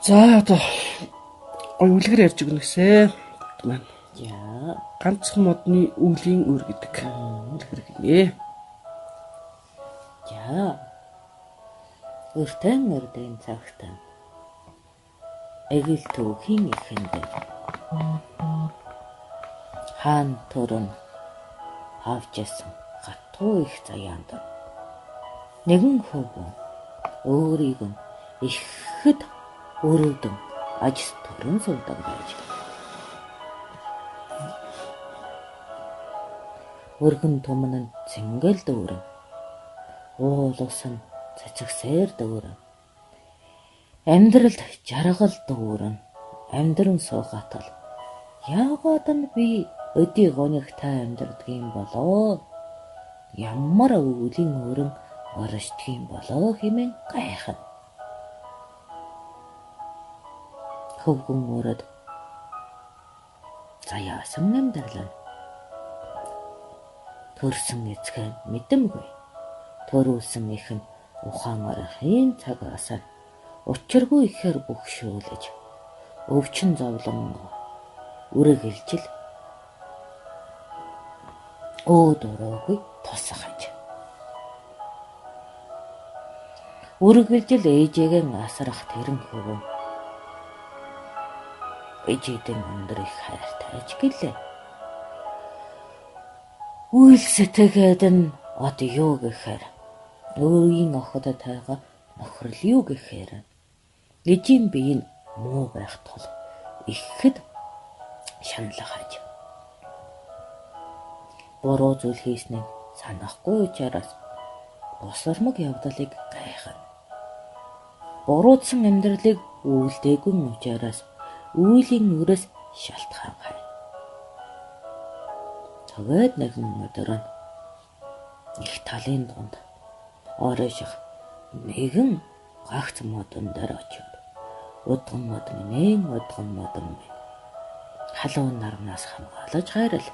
За одоо гой үлгэр ярьж өгнө гэсэ. Маань. За. Ганцхан модны өвлийн үр гэдэг үлгэр гинэ. За. Өртөн өрдөн цагтан эгэл түүхийн эхэнд хаан төрөн авчсан гатуу их заяанд нэгэн хөвгүн өөрийг нь ихэд өрөвдөн ажис төрөн суудаг байж. Өргөн түмэн нь цэнгэл дүүрэн, уул ус нь цэцэгсээр дүүрэн, амьдралд жаргал дүүрэн, амьдран суухатал яагаад нь би өдий гонигтай амьдардаг юм болоо? Ямар өвлийн өрөн оршдог юм болоо хэмээн гайхна. Хөвгүн өрөд заяасан амьдрал нь төрсөн эцэг нь мэдэмгүй. Төрүүлсэн их нь ухаан орохын цагаас нь учиргүй ихээр бөхшөөлөж өвчин зовлон үргэлжил өөд өрөөгүй тусгаж. Үргэлжил ээжээгээ асрах тэрэн хөвөн ээжээдэн өндөр их хайртай ч гэлээ. Үйл сэтгээд нь од юу гэхээр өөрийн охидтойгоо нөхрөл юу гэхээр ээжийн бие нь муу байх тул ихэд шаналхаж. Буруу зүйл хийснийг санахгүй учраас босормог явдалыг гайхна. Буруутсан амьдралыг үйлдээгүй учраас үйлийн өрөөс шалтгаан хай. Тэгээд нэгэн өдөр нь их талын дунд оройших нэгэн гагц модон дээр очив. Удган модон минь, удган модон минь. Халуун нарнаас хамгаалаж хайрал.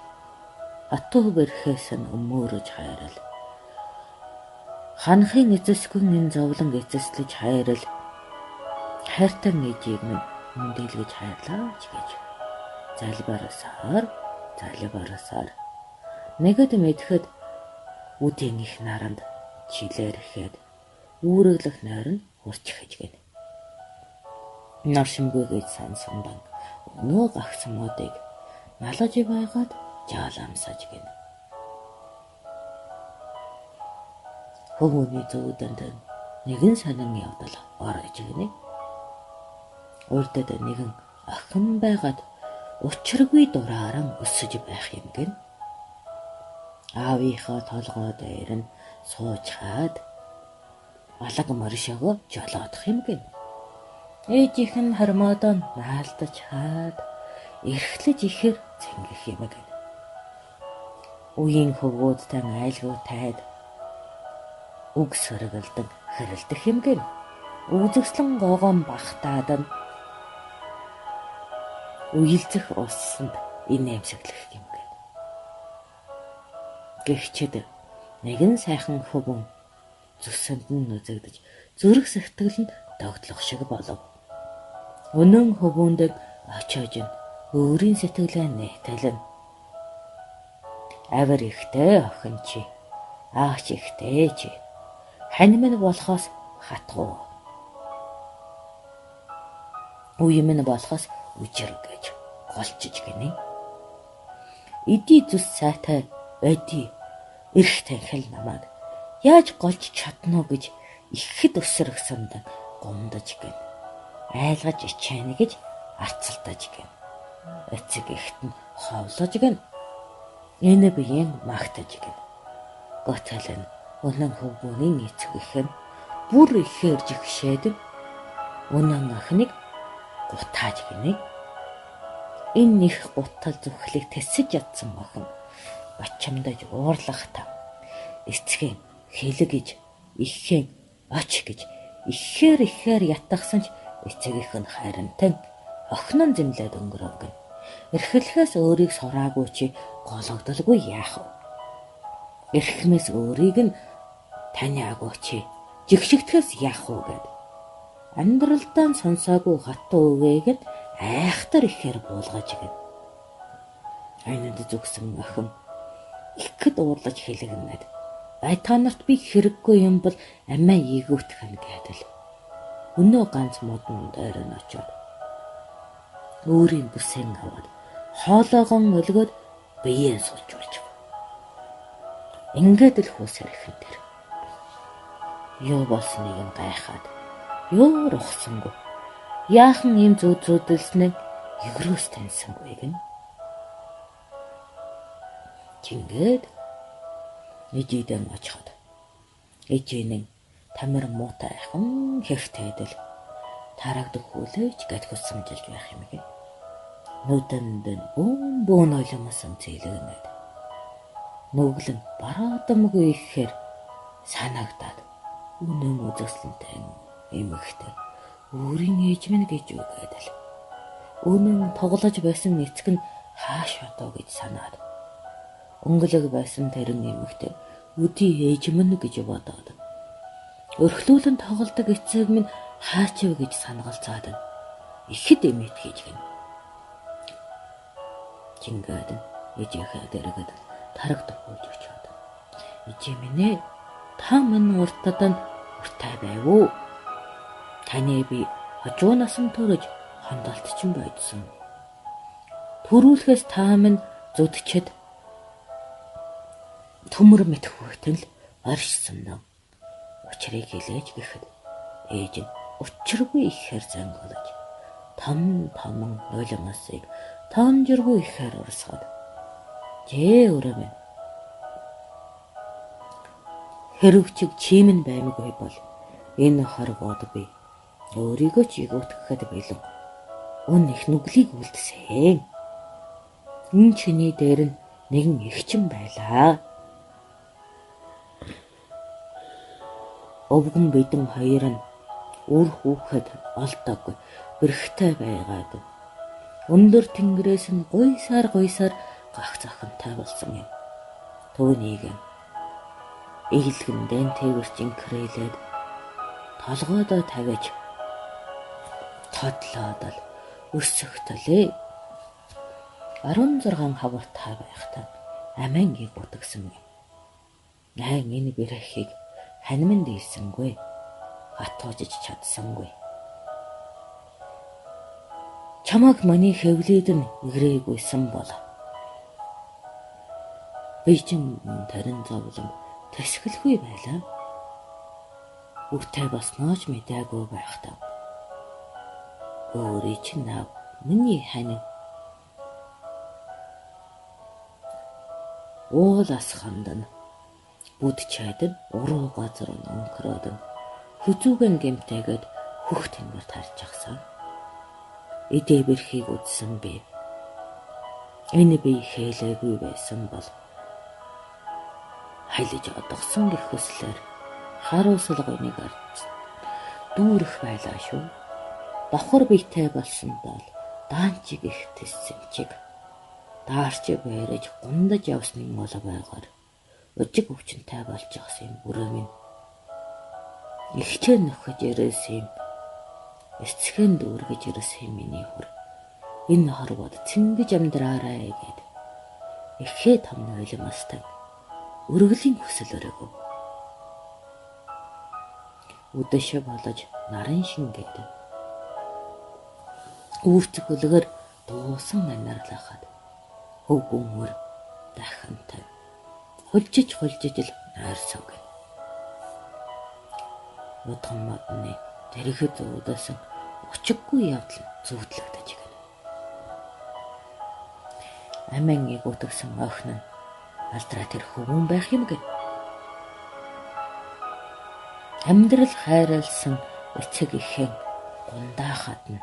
Атуу бэрхээс нь өмөөрөж хайрал. Ханхын эцэсгүй энэ зовлон эцэслэж хайрал. Хайртай ээжийг минь хүндэлгэж хайрлаач гэж залбарсаар залбарсаар нэгэд мэдэхэд үдийн их наранд чилээр ихэд үүрэглэх нойр нь хурцхэж гин. Наршимгүй гэж сансан өнөө гагцсан модыг налаж байгаад жаал амсаж гин. Хөвгөний зүүдэнд нэгэн сонин явдал орж гинэ. Урдад нэгэн охин байгаад учиргүй дурааран өсөж байх юм гин. Аавынхаа толгой дээр нь суучхаад алаг моршоогоо жолоодох юм гин. Ээжийнх нь хормоодоо наалдаж хаад эрхлэж ихээр цэнгэх юм гин. Үеийн хөвгүүдтэй айлгүй тайд үг сөргөлдөн хэрэлдэх юм гин. Үзэгслэн гогон бахтаад нь уйлзэх уссанд инээмсэглэх юм гин. Гэгчэд нэгэн сайхан хөвгүн зүсэнд нь үзэгдэж зүрх сэтгэл нь догтлох шиг болов. Өнөн хөвгүндөг очиож нь өөрийн сэтгэлээ нэтэлнэ. Авир ихтэй охин чи, аач ихтэй чи. Хань минь болохоос хатгуу. Үе минь болохоос үжир гэж голчиж гинэ. Эдий зүс сайтай өдий эрх танхил намайг яаж голж чадна уу гэж ихэд өсөргсөнд гомдож гин. Айлгаж ичээнэ гэж арцалтаж гин. Эцэг ихт нь ховлож гин. Энэ биеийн магтаж гин. Гоцол нь өнөн хөвгүүний эцэг их нь бүр ихээр жигшээд өнөн охиныг гутааж гинэ. Энэ их гутал зүхлийг тэсэж ядсан охин бачимдаж уурлах та эцгийн хэлэг гэж ихээн оч гэж ихээр ихээр ятгсан ч эцэг их нь хайрантан охин нь зэмлээд өнгөрөв гин. Эрхлэхээс өөрийг сураагүй чи гологдолгүй яах вэ? Эрхмээс өөрийг нь таниагүй чи жигшигдэхээс яах вэ гэд. Амьдралдаа сонсоогүй хатуу үгийг нь айхтар ихээр буулгаж гин. Айнанд зүгсэн охин ихэд уурлаж хэлэгнэд. Бай та нарт би хэрэггүй юм бол амиа эгүүтгэн гэдэл. Өнөө ганц модон дээр нь очиод өөрийн бүсэн аваад хоолоогон өлгөөд биеэ суулжуулж. Ингээд л хүүсэр ихэн тэр. Юу болсныг нь гайхаад юу рухсангүй. Яахан ийм зүүд зүүдэлснээ егрөөс таньсангүй гин. Чингээд ээжидэн очиход ээжийнэн тамир муутай айхан хэвтэйдэл тарагдах хүлээж гэд хөсөмжилж байх юм гин. Нүдэнд нь бүүн бүүн олимсон зэлгэнэд. Нүглэн бараадамгүй ихээр санагдаад үнэн үзэсгэлэнтэй эмэгтэй өөрийн ээж минь гэж үгээд л. Үнэн тоглож байсан эцэг нь хааш одоо гэж санаад өнгөлөг байсан тэрэн эмэгтэй өдий ээж минь гэж бодоод өрхлүүлэн тоглодог эцэг минь хаачив гэж санагалцаад ихэд эмэт хийж гин. Чингээд ээжийнхээ дэргэд тараг төхүүлж өчөөд. Ээжээ минь ээ, та минь уртад нь уртай байв уу? Таны би хожуунаас нь төрөж хондолт чинь бойдсон. Төрүүлэхээс та минь зүдчихэд төмөр мэт хүүтэн л оршсон нөө. Учрыг хэлээж гэхэд ээж нь учиргүй ихээр зангуулж том томон нулимсыг тоомжиргүй ихээр урсгаад жээ өрөө минь хэрвчиг чимэн баймаггүй бол энэ хорвоод би өөрийгөө ч эгүүтгэхэд бэлэн үн их нүглийг үлдсэн. Энэ чиний дээр нь нэгэн эгчин байлаа. Өвгөн бидэн хоёр нь үр хүүхэд олдоогүй бэрхтэй байгаад өндөр тэнгэрээс нь гуйсаар гуйсаар гагц охинтой болсон юм. Түүнийг эглэгэндэн тэвэрч инкрэлээд толгойдоо тавиаж тодлоод л өсөхтөлээ. 16 хавартай байхдаа амиан гутгсан юм. Найн энэ бэрхийг ханиманд ийсэнгүй. Хатуужиж чадсангүй. Чамаг миний хэвлээд нь игрээгүйсэн бол би чинь тарин зовлон тэсгэлгүй байлаа. Үртэй болсноо ч мэдээгүй байхдаа өөрий чинь нав миний ханин уул асханд нь бүд чайд нь уруу газар нь өнгөрөөд нь хүзүүгэн гэмтээгээд хөх тэнгэр тарж агсан. Эдээ бэрхийг үзсэн би. Энэ би хээлээгүй байсан бол хайлж одгосон гэх хүслээр харуулсал гоныг арч дүүрэх байлаа шүү. Давхар биетэй болсон бол даанчиг их тэссэн чиг. Даарч барьж гундаж явсны мол байгаар өжиг өвчнтэй болж явсан юм өрөө минь. Ихчээ нөхөж ирээс юм. Эцхэн дүүргэж ирээс юм миний хөр. Энэ хорвоод цэнгэж амьдраарай гэд. Эхээ том нойлмостой. Өргөлийн хүсэл өрөөгөө. Үдэш болож нарын шин гэдэг. Үүрцэг хөлгөр дуусан амьарлахад хөв өмөр дахинтай. Хулжиж хулжиж л нойрсон гэн. Удган модны тэрхэд зүүдсэн учиггүй явдал зүүдлэгдэж гэнэ. Амиан эгүүтгсэн охин нь алдраа тэр хөвүүн байх юм гэн. Амьдрал хайрлсан эцэг эхэн гундаахад нь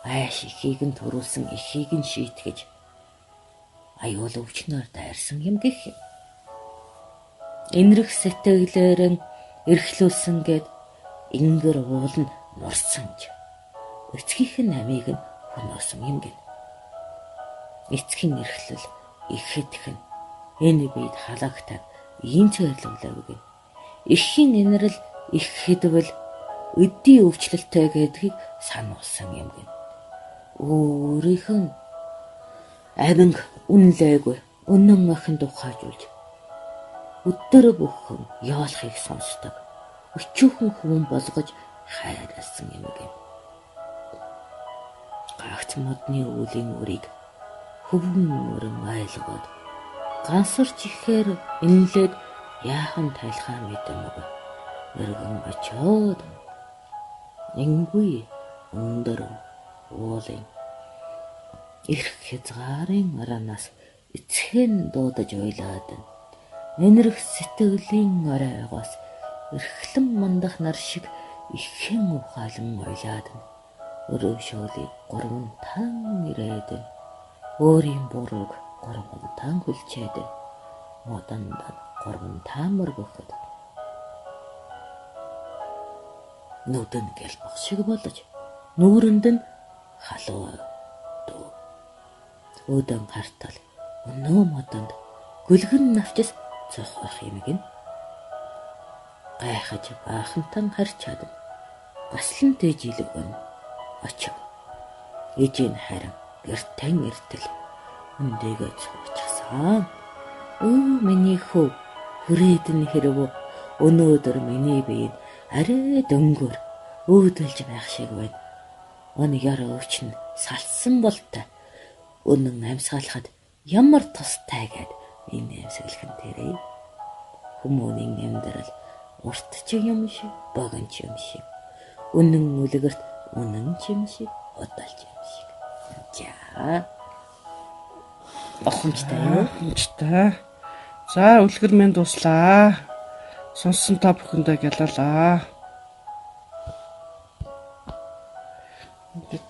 айш ихийг нь төрүүлсэн ихийг нь шийтгэж аюул өвчнөр дайрсан юм гэх юм. Энэрх сэтгэлээр нь эрхлүүлсэн гэд ингэр уул нь мурсан ч эцгийнх нь амийг нь хөнөөсөн юм гэн. Эцгийн эрхлэл ихэдх нь энэ бид халагтаа ийм цэрлэглэв гэн. Эхийн инэрл их хэдвэл өдий өвчлөлтэй гэдгийг сануулсан юм гин. Өөрийнх нь аминг үнэлээгүй үнэн охинд ухаажуулж өдөр бүхэн яолахыг сонсдог. Өчүүхэн хүн болгож хайрласан юм гин. Гагц модны өвлийн үрийг хөвгөн өрөн айлгоод гансарч ихээр инлээд яахан тайлхаа мэдэмэг. Өргөн очоод энгүй өндөр уулын эрх хязгаарын аранаас эцхэн дуудаж уйлаад нэнэрх сэтгэлийн оройгоос эрхлэн мандах нар шиг ихэн ухаалан уйлаад өрөөшөөлийг гурван тан ирээд өөрийн бурууг гурван тан хүлчээд модонд гурван таан мөргөхөд нүдэн гэлбах шиг болж нүүрэнд нь халуу дүү. Өөдөн хартал өнөө модонд гүлгэн навчис цохох юм гин. Гайхаж баахантан харчаад гаслан тэжилгэн очив. Ээжийн харин гэртэн эртэл өндөөгөө цуучихсан. Өө миний хөө хүрээд нь хэрв өнөөдөр миний бие арай дөнгөр өөдөлж байх шиг байна. Он яр өвч нь салсан болтой. Үнэн амьсгаалахад ямар тустай гэд энэ амьсгалах нь тэрээ. Хүмүүний амьдрал урт ч юм шиг, богино ч юм шиг. Үнэн үлгэрт үнэн ч юм шиг, удалч юм шиг. За. Ухамжтай юу? Ухамжтай. За үлгэр минь дуслаа. Сонссон та бүхэндээ гялалаа. Ингээд